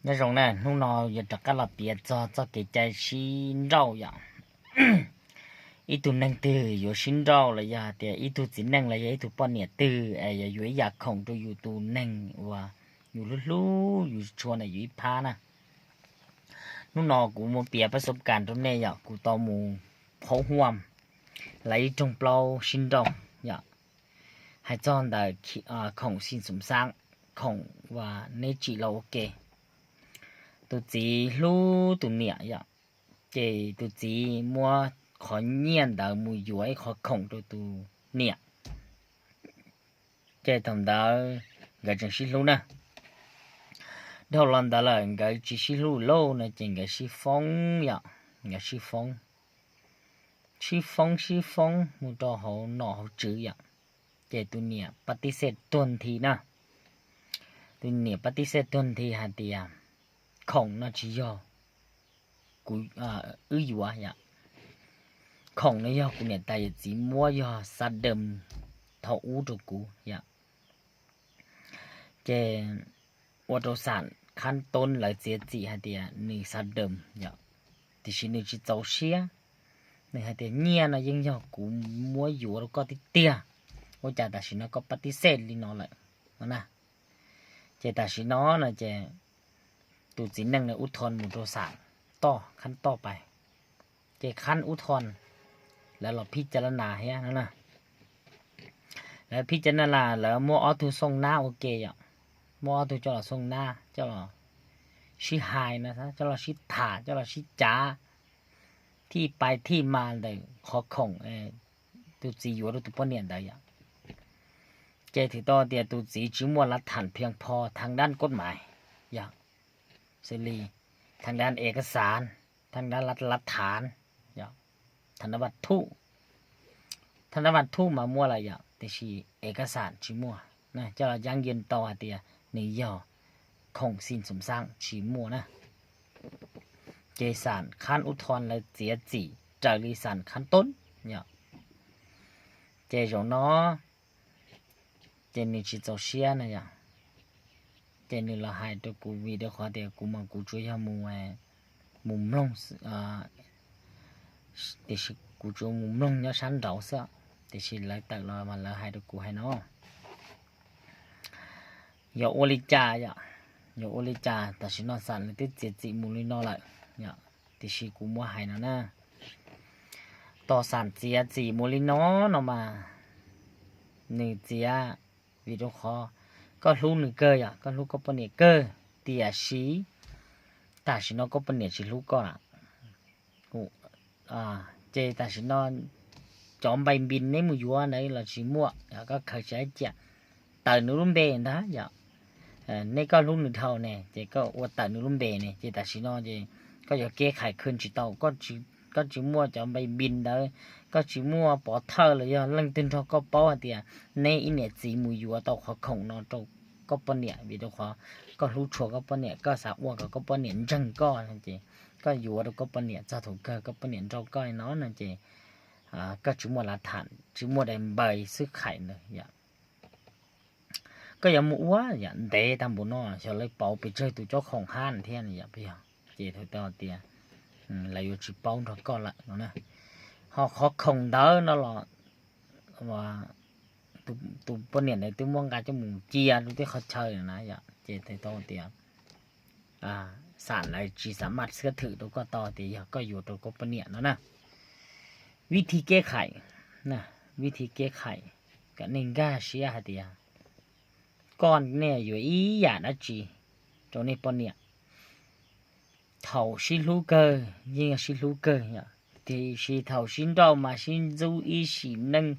Nyob zoo na, hnub no yuav rov qab los piav txog txoj kev cai sib nrauj yom. Ib tug neeg twg yuav sib nrauj los yog hais tias ib tug txiv neej los yog ib tug poj niam twg es yuav yuav ib yam khoom rau yus tus neeg uas yus hlub hlub yus tshua na yus ib phab na. Hnub no kuv muab piav pab xub kas rau nej yom, kuv tau mus phaub huam lawv ib rooj plaub sib nrauj yom. Hais txog ntawm khoom xim xum xaab, khoom uas neb tsim los ua ke, tus txiv hlub tus niam yom, ces tus txiv muab qhov nyiaj ntawd mus yuav ib qhov khoom rau tus niam. Ces thaum ntawd nkawd tseem sib hlub na. Dhau los ntawd lawm nkawd tsis sib hlub lawm no ces nkawd sib foob yom, nkawd sib foob, sib foob sib foob mus rau hauv nom hauv tswv yom. Ces tus niam pab tib xej tuag nthi na. Tus niam pab tib xej tuag nthi hais tias, khoom no tsis yog kuv, wb yuav yom. Khoom no yog kuv niam tais yawm txiv muab yog xav dawm thaum ub rau kuv yom. Ces ua rau xam khab toob lawv txiav txim hais tias nws xav dawm yom, tiam sis nws tsis txaus siab. Nws hais tias nyiaj no yeej yog kuv muab yuav rau koj tiag tiag, ua cas tam sim no koj pab tib xej li no lawm no na. Ces tam sim no no ces tus txiv neej na ub thon mus rau xam toj khab toj pais, ces khab ub thon lawv los phij ca la nas thiab no na. Lawv phij ca la nas lawv muab ob tug xooj nab ua ke yom, muab ob tug coj los xooj nab coj los sib hais no, coj los sib tham coj los sib cav, thij pais thij mas ntawm qhov khoom tus txiv yuav rau tus poj niam ntawd yom. Ces thwm tau tias tus txiv tsis muaj lav tham phiaj pho thaj dab kod mais yom, xws li thaj dab ev kas xav, thaj dab lav tham, thaj dab vaj thuj, thaj dab vaj thuj mas muaj lawm yom, tiam sis ev kas xav tsis muaj. Coj los yaj yej tau hais tias nws yog khoom xim xum xaab tsis muaj na. Ces xam khab ub thon lawv txiav txim raws li xam khab toob yom. Ces zaum no ces nws tsis txaus siab na yom. Ces nws los hais rau kuv vim rau qhov tias kuv mas kuv tsuas yog mus, mus mloog, tiam sis kuv tsuas mus mloog nyob sab nraud xwb, tiam sis lawv tawm los mas lawv hais rau kuv hais no, yog ua li cas yom, yog ua li cas tam sim no xam lawv twb txiav txim mus li no lawm yom. Tiam sis kuv muab hais no na, tos xam txiav txim mus li no no mas nws txiav vim rau qhov koj hlub nws kawg yom, koj hlub koj poj niam kawg, tiam sis tam sim no koj poj niam tsis hlub koj lawm. Ces tam sim no cov npai npis neb mus yuav ntawd los tsis muaj, koj khaws tsis hais ciam, tawm nws lub npe ntag yom. Neb koj hlub nws dhau ne ces koj ua tawm nws lub npe ne ces tam sim no ces koj yuav kev khais khwv tsis tau, koj tsis muaj cov npai npis ntawd, koj tsis muaj pov thawj los yog leej twg nrog koj paub hais tias neb ib niam txiv mus yuav tau qhov khoom no rau koj poj niam vim rau qhov koj hlub tshua koj poj niam, koj xav ua kom koj poj niam ntseeg koj no ces koj yuav rau koj poj niam txog thaum kawg koj poj niam nrauj koj li no no ces koj tsis muaj lav tham tsis muaj dais npawg xwb khais ntawd yom. Koj yuav mus ua yam ntev tag npaum no xyov lawv pauv pes tsawg tus cov khoom hab thiab yom, yog ces thaum tau tias lawv yuav tsis paub nrog koj lawm no na. Ho qhov khoom ntawd no los tus poj niam ntawd twb muab nqa coj mus cia rau tej qhov chaw na yom, ces tau tias xam lawv tsis xav maj xwb thwm rau koj tau tias yog koj yuav rau koj poj niam no na. Vib thib keb khais, vib thib keb khais kom nej nkag siab hais tias koj nej yuav ib yam dab tsi rau nej poj niam. Thaum sib hlub kawg yeej yog sib hlub kawg yom, tiam sis thaum sib nrauj mas sib ntxub ib sim neej.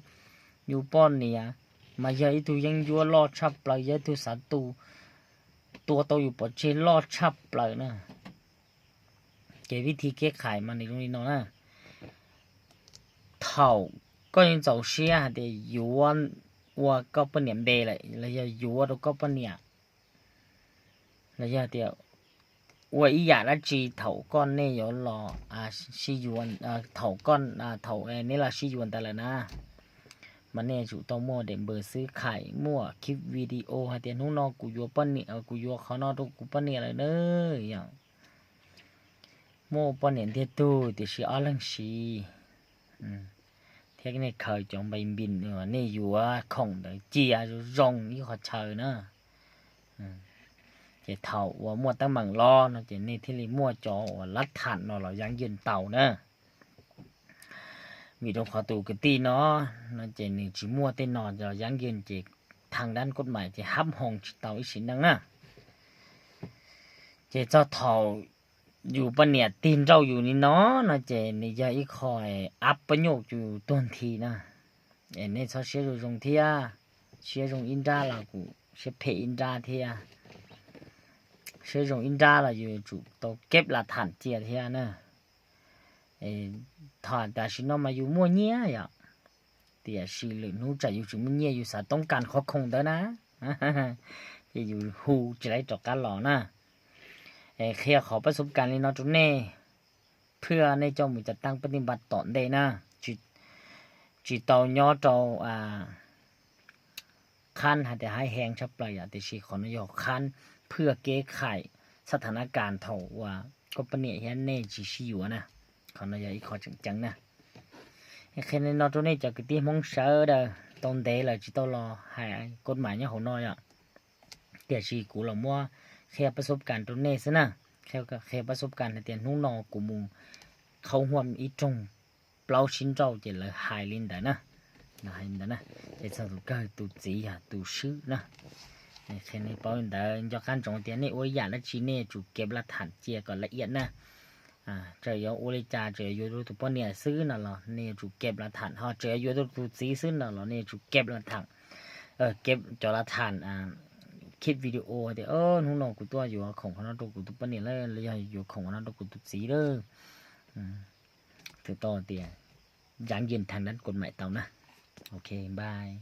Yus poj niam mas yog ib tug yeeb ncuab loj tshaj plaws, yog ib tug xav tu, tua tau yus pov tseg loj tshaj plaws na. Ces vib thib keb khais mas nws zoo li no na. Thaum koj yeej txaus siab hais tias yuav ua koj poj niam npe lawm los yog yuav rau koj poj niam, los yog tias ua ib yam dab tsi thaum koj nej yuav los sib yuav, thaum koj, thaum neb los sib yuav ntawd lawm na, mas nej tsum tau muaj daim npawb xwb, kham muaj clip video hais tias hnub no kuv yuav poj niam, kuv yuav qhov no rau kuv poj niam lawm na, yog muaj poj niam ntiag tug tiam sis ob leeg siv, thiab nej khaws cov npais npis nej yuav khoom ntawd cia zoo zoo ib qho chaw na. Ces thaum uas muaj teeb meem los no ces nej thiaj li muaj cov uas lab tham no los yaj yeej tau na. Vim rau qhov tus kwv tij no, no ces nws tsis muaj tej no los yaj yeej ces thaj dab kod mais ces hab hoo tsis tau ib sim neej na. Ces txog thaum yus poj niam tig nrauj yus li no, no ces nws yog ib qho ab pab nyuj yus tuag nthi na. Es nej txhob siab zoo zoo thiab, siab zoo ib nrab los kuj siab phem ib nrab thiab, siab zoo ib nrab los yus tsum tau keb lab tham cia thiab na. Thaum tam sim no mas yus muaj nyiaj yom, tiam sis lwm hnub tsam yus tsis muaj nyiaj yus xav toob kas qhov khoom ntawd na, ces yus hu tsis laib rov qab los na. Qhia qhov pab xub kas li no rau nej, phwj nej coj mus cav taab pab tij npa tom ntej na. Tsis tau nyob rau qhab hais tias haib heev tshaj plaws yom, tiam sis qhov no yog qhab phwj kev khais xab tha na kas thaum uas koj poj niam thiab nej tsis sib yuav na. Qhov no yog ib qho tseem ceeb na. Qhia li no rau nej cov kwv tij Hmoob sawv daws, tau ntev lawm tsis tau los hais kod mais nyob hauv no yom. Tiam sis kuv los muab qhia pab xub kas rau nej xwb na. Qhia pab xub kas hais tias hnub no kuv mus qhaub huaj ib roog plaub sib nrauj ces lawv hais li ntawd na. Hais li ntawd na, ces txog tus kawg tus txiv yog tus swb na. Qhia nej paub li ntawd, nco qab ntsoov tias nej ua ib yam dab tsi nej yuav tsum keb lab tham cia kom la iam na. Txawm yuav ua li cas, txawm yuav yuav rau tus poj niam xwb no los nej yuav tsum keb lab tham, ho txawm yuav yuav rau tus txiv xwb no los nej yuav tsum keb lab tham. Keb cov lab tham, khib video tias hnub no kuv tuaj yuav khoom qhov no rau kuv tus poj niam lawm, los yog yuav khoom qhov no rau kuv tus txiv lawm. Txhais tau tias yaj yeej thaj dab kod mais tau na. Ok, bye.